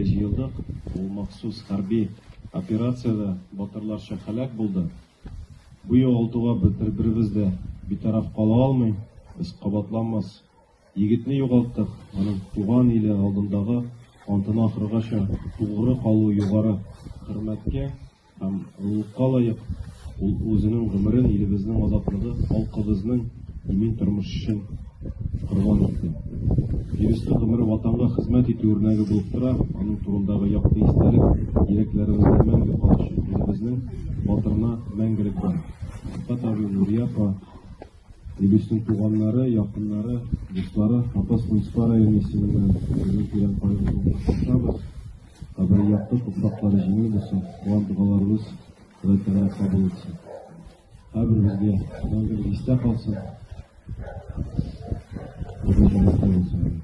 бергә җыелдык. Ул махсус хәрби операциядә батырларча һәлак булды. Бу югалтуга беребез дә битараф кала алмый. Без кабатланмас егетне югалттык. Аның туган иле алдындагы антына ахыргача тугры калу югары хөрмәткә һәм олылыкка лаек. Ул үзенең гомерен илебезнең азатлыгы, халкыбызның имин тормышы өчен корбан итте. Дөрестлек гомере Ватанга хезмәт итү үрнәге булып тора. Аның турындагы якты истәлек йөрәкләребездә мәңге калачак. Илебезнең батырына мәңгелек дан. Рифкать абый, Нурия апа, Илүснең туганнары, якыннары, дуслары Апас муниципаль районы исеменнән безнең тирән кайгыбызны уртаклашабыз. Кабере якты, туфраклары җиңел булсын. Туган догаларыбыз Ходай Тәгалә кабул итсен. Һәрберебезгә мәңгелек истә калсын. Рухы җәннәттә булсын.